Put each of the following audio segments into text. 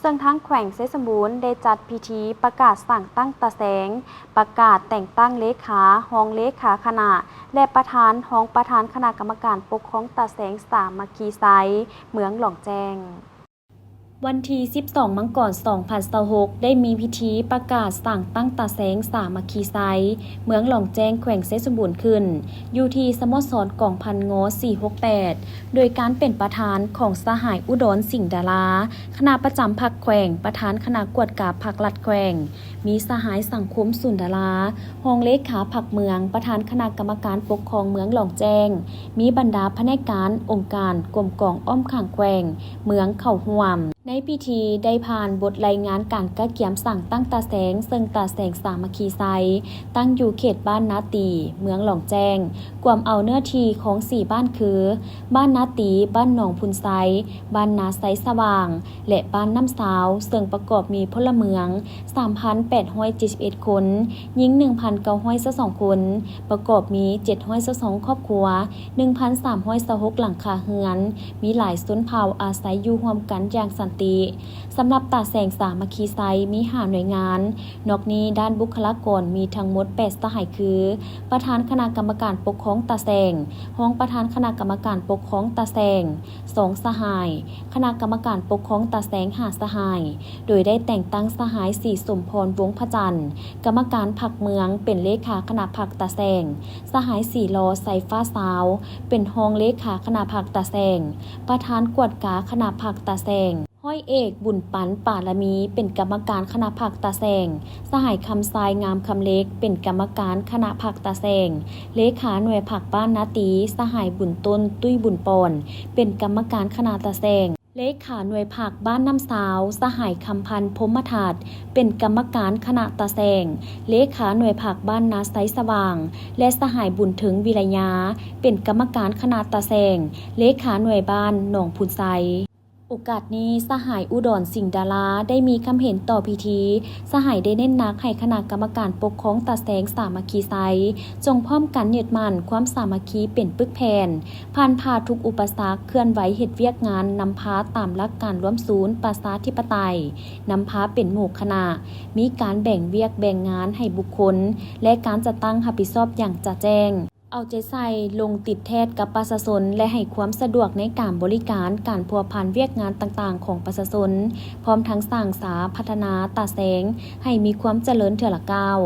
ເຊິ່ງທາງແຂວງໄຊສົມບູນໄດ້ຈັດພິທີປະກາດສ້າງຕັ້ງຕາແສງ, ປະກາດແຕ່ງຕັ້ງເລຂາ, ຮອງເລຂາຄະນະ ແລະ ປະທານ, ຮອງປະທານຄະນະກຳມະການປົກຄອງຕາແສງສາມັກຄີໄຊ ເມືອງຫຼອງແຈ້ງ. ວັນທີສິບສອງ ມັງກອນ ສອງພັນຊາວຫົກ ໄດ້ມີພິທີປະກາດສ້າງຕັ້ງຕາແສງສາມັກຄີໄຊ ເມືອງຫຼອງແຈ້ງ ແຂວງໄຊສົມບູນຂຶ້ນ ຢູ່ທີ່ສະໂມສອນກອງພັນ ງ ສີ່ຫົກແປດ ໂດຍການເປັນປະທານຂອງສະຫາຍ ອຸດອນ ສິງດາລາ ຄະນະປະຈຳພັກແຂວງ, ປະທານຄະນະກວດກາພັກລັດແຂວງ, ມີສະຫາຍ ສັງຄົມ ສູນດາລາ ຮອງເລຂາພັກເມືອງ, ປະທານຄະນະກຳມະການປົກຄອງເມືອງຫຼອງແຈ້ງ, ມີບັນດາພະແນກການ, ອົງການ, ກົມກອງອ້ອມຂ້າງແຂວງ, ເມືອງເຂົ້າຮ່ວມ. ໃນພິທີໄດ້ຜ່ານບົດລາຍງານການກະກຽມສ້າງຕັ້ງຕາແສງ, ເຊິ່ງຕາແສງສາມັກຄີໄຊ ຕັ້ງຢູ່ເຂດບ້ານນາຕີ, ເມືອງຫຼອງແຈ້ງ, ກວມເອົາເນື້ອທີ່ຂອງສີ່ບ້ານຄື ບ້ານນາຕີ, ບ້ານໜອງພຸນໄຊ, ບ້ານນາໄຊສະຫວ່າງ ແລະ ບ້ານນ້ຳຊາວ, ເຊິ່ງປະກອບມີພົນລະເມືອງ ສາມພັນແປດຮ້ອຍເຈັດສິບເອັດຄົນ, ຍິງ ໜຶ່ງພັນເກົ້າຮ້ອຍຊາວສອງຄົນ, ປະກອບມີ ເຈັດຮ້ອຍຊາວສອງຄອບຄົວ, ໜຶ່ງພັນສາມຮ້ອຍຊາວຫົກຫຼັງຄາເຮືອນ, ມີຫຼາຍຊົນເຜົ່າອາໄສຢູ່ຮ່ວມກັນຢ່າງສັນຕິ. ສຳລັບຕາແສງສາມັກຄີໄຊມີຫ້າໜ່ວຍງານ, ນອກນີ້ດ້ານບຸກຄະລາກອນມີທັງໝົດແປດສະຫາຍຄື ປະທານຄະນະກຳມະການປົກຄອງຕາແສງ, ຮອງປະທານຄະນະກຳມະການປົກຄອງຕາແສງ ສອງສະຫາຍ, ຄະນະກຳມະການປົກຄອງຕາແສງ ຫ້າສະຫາຍ, ໂດຍໄດ້ແຕ່ງຕັ້ງສະຫາຍ ສີສົມພອນ ວົງພະຈັນ ກຳມະການພັກເມືອງ ເປັນເລຂາຄະນະພັກຕາແສງ, ສະຫາຍ ສີຫຼໍ່ ໄຊຟ້າຊາວ ເປັນຮອງເລຂາຄະນະພັກຕາແສງ, ປະທານກວດກາຄະນະພັກຕາແສງ, ຮ້ອຍເອກ ບຸນປັນ ປາລະມີ ເປັນກຳມະການຄະນະພັກຕາແສງ, ສະຫາຍ ຄຳຊາຍ ງາມຄຳເລັກ ເປັນກຳມະການຄະນະພັກຕາແສງ, ເລຂາໜ່ວຍພັກບ້ານນາຕີ ສະຫາຍ ບຸນຕົ້ນ ຕຸ້ຍບຸນປອນ ເປັນກຳມະການຄະນະຕາແສງ, ເລຂາໜ່ວຍພັກບ້ານນ້ຳຊາວ ສະຫາຍ ຄຳພັນ ພົມມະທັດ ເປັນກຳມະການຄະນະຕາແສງ, ເລຂາໜ່ວຍພັກບ້ານນາໄຊສະຫວ່າງ ແລະ ສະຫາຍ ບຸນເຖິງ ວິລະຍາ ເປັນກຳມະການຄະນະຕາແສງ, ເລຂາໜ່ວຍບ້ານໜອງພຸນໄຊ. ໂອກາດນີ້ ສະຫາຍ ອຸດອນ ສິງດາລາ ໄດ້ມີຄຳເຫັນຕໍ່ພິທີ, ສະຫາຍໄດ້ເນັ້ນໜັກໃຫ້ຄະນະກຳມະການປົກຄອງຕາແສງສາມັກຄີໄຊ ຈົ່ງພ້ອມກັນຍຶດໝັ້ນຄວາມສາມັກຄີເປັນປຶກແຜ່ນ, ຜ່ານຜ່າທຸກອຸປະສັກ, ເຄື່ອນໄຫວເຮັດວຽກງານນຳພາຕາມຫຼັກການລວມສູນປະຊາທິປະໄຕ, ນຳພາເປັນໝູ່ຄະນະ, ມີການແບ່ງວຽກແບ່ງງານໃຫ້ບຸກຄົນ ແລະ ການຈັດຕັ້ງຮັບຜິດຊອບຢ່າງຈະແຈ້ງ. ເອົາໃຈໃສ່ລົງຕິດແທດກັບປະຊາຊົນ ແລະ ໃຫ້ຄວາມສະດວກໃນການບໍລິການການພົວພັນວຽກງານຕ່າງໆຂອງປະຊາຊົນ, ພ້ອມທັງສ້າງສາພັດທະນາຕາແສງໃຫ້ມີຄວາມຈະເລີນເທື່ອລະກ້າວ.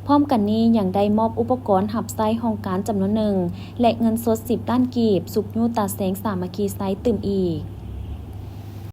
ພ້ອມກັນນີ້ຍັງໄດ້ມອບອຸປະກອນຮັບໃຊ້ຫ້ອງການຈຳນວນໜຶ່ງ ແລະ ເງິນສົດສິບລ້ານກີບ ຊຸກຍູ້ຕາແສງສາມັກຄີໄຊຕື່ມອີກ.